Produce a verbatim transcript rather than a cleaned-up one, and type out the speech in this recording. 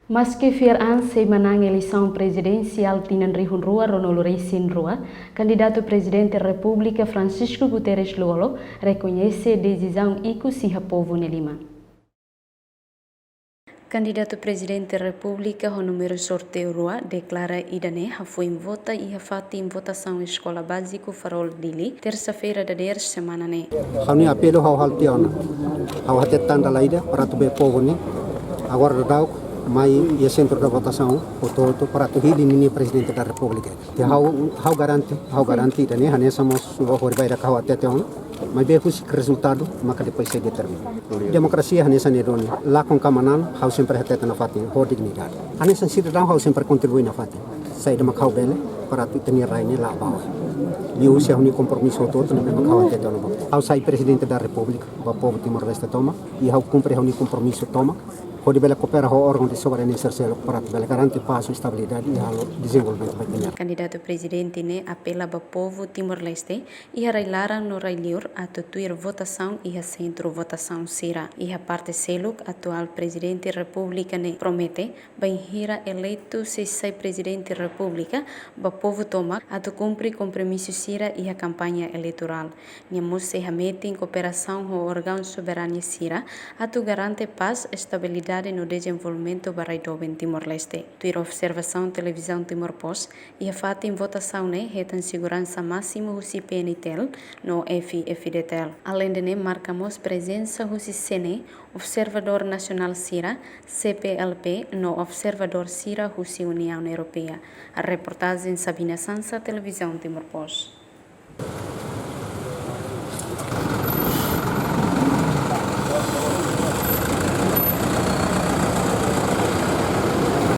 Maske fiar an sei manán eleisaun prezidensiál tinan rihun rua ruanulu resin rua, kandidatu Prezidente Repúblika Francisco Guterres Lú-Olo rekoñese desizaun ikus iha povu nia liman. Kandidatu Prezidente Repúblika ho númeru sorteiu rua deklara ida-ne'e hafoin vota iha fatin votasaun Eskola Báziku Farol Dili, tersa-feira dadeer semana ne'e. Ha'u-nia apelu ha'u halo tiha ona. Ha'u hatete tan dala ida para atu bele povu ne'e, agora daudaun mai iha sentru da votasaun, hotu-hotu para atu hili ninia Prezidente da Repúblika. Te ha'u, ha'u garante, ha'u garante ida-ne'e, hanesan mós ohin bainhira ha'u hatete ona. Maibé husik rezultadu maka depois sei determina. Demokrasia hanesan ne'e duni, lakon ka manán, ha'u sempre hatete nafatin ho dignidade. Hanesan sidadaun ha'u sempre kontribui nafatin. Saida mak ha'u bele para atu ita-nia rai ne'e la'o ba oin. Liuhusi ha'u-nia kompromisu hotu-hotu ne'ebé mak ha'u hatete ona ba. Ha'u sai Prezidente da Repúblika ba povu Timor-Leste tomak, i ha'u kumpre ha'u-nia kompromisu tomak hodi bele koopera ho órgaun de soberania sira seluk para atu bele garante pás, estabilidade i halo dezenvolvimentu ba ita-nia rai. Kandidatu Prezidente ne'e apela ba povu Timor-Leste iha rai-laran no rai-liur atu tuir votasaun iha sentru votasaun sira. Iha parte seluk, atuál Prezidente Repúblika ne'e promete bainhira eleitu sei sai Prezidente Repúblika ba povu tomak atu kumpre kompromisu sira iha kampaña eleitorál. Nia mós sei hametin kooperasaun ho órgaun soberania sira atu garante pás, estabilidade no dezenvolvimentu ba rai doben Timor-Leste. Tuir observasaun Televizaun Timor Post, iha fatin votasaun ne'e hetan seguransa másimu husi P N T L no F-FDTL. Aleinde ne'e, marka mós prezensa husi sene, observadór nasionál sira, C P L P, no observadór sira husi Uniaun Europeia. Reportajen Sabina Sansa, Televizaun Timor Post.